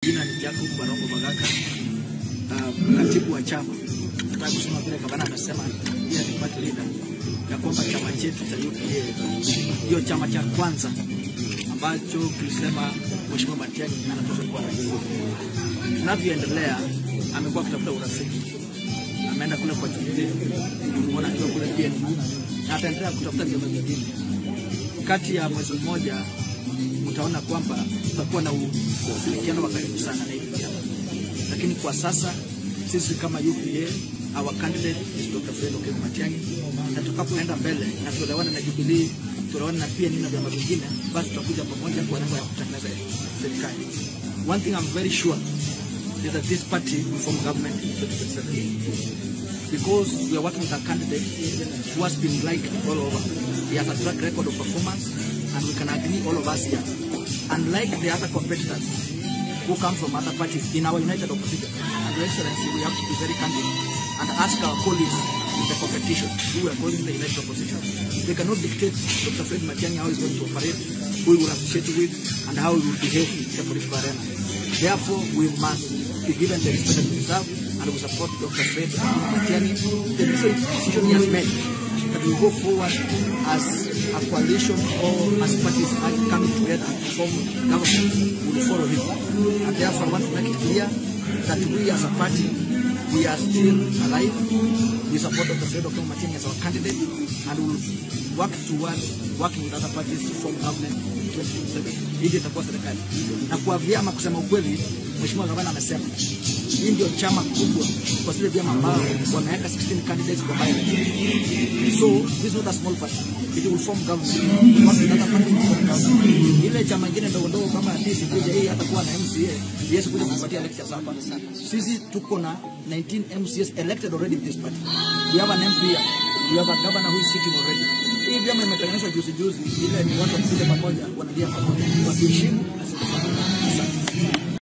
Jina ni Jacob Barongo Bagaka, katibu wa chama. Nataka kusema vile gavana amesema, pia ni party leader, ya kwamba chama chetu cha UPA ndio chama cha kwanza ambacho kilisema Mheshimiwa Matiang'i anatosha kuwa rais. Tunavyoendelea, amekuwa akitafuta urafiki, ameenda kule kwa Jubilee, tumeona akiwa kule PNU na ataendelea kutafuta vyama vingine. Kati ya mwezi mmoja mtaona kwamba tutakuwa na ushirikiano wa karibu sana na hivi vyama, lakini kwa sasa sisi kama UPA our candidate is Dr. Fred Okengo Matiang'i, na tutakapoenda mbele na tuelewane na Jubilee, tuelewane na PNU na vyama vingine, basi tutakuja pamoja kwa lengo ya kutengeneza serikali. One thing I'm very sure is that this party will form government in 2027 because we are working with a candidate who has been liked all over. He has a track record of performance and we can agree all of us here. Unlike the other competitors who come from other parties in our united opposition, and Your Excellency, we have to be very candid and ask our colleagues in the competition who we are calling the united opposition. They cannot dictate Dr. Fred Matiang'i how he's going to operate, who he will associate with, and how he will behave in the political arena. Therefore, we must be given the respect that we deserve, and we support Dr. Fred Matiang'i. The decision he has made that we go forward as a coalition or as parties are coming together to form government will follow him. And therefore, I want to make it clear that we as a party, we are still alive. We support Dr. Fred Okengo Matiang'i as our candidate and we will work towards working with other parties to form government in 2027. Hii ndio itakuwa serikali. Na kwa vyama, kusema ukweli, Mheshimiwa Gavana amesema hii ndio chama kubwa kwa zile vyama ambao wameweka 16 candidates kwa by-election. So this is not a small party. It will form government. Work with other parties to form government. Ile chama ingine ndogo ndogo kama DCP hii hatakuwa na MCA, yes kuja kupatia lectures hapa. Sisi tuko na 19 MCAs elected already in this party. We have an MP here. We have a governor who is sitting already. Hii vyama imetengenezwa juzi juzi, ile ni watu wakikuja pamoja wanalia pamoja, watuheshimu na sisi. Asante.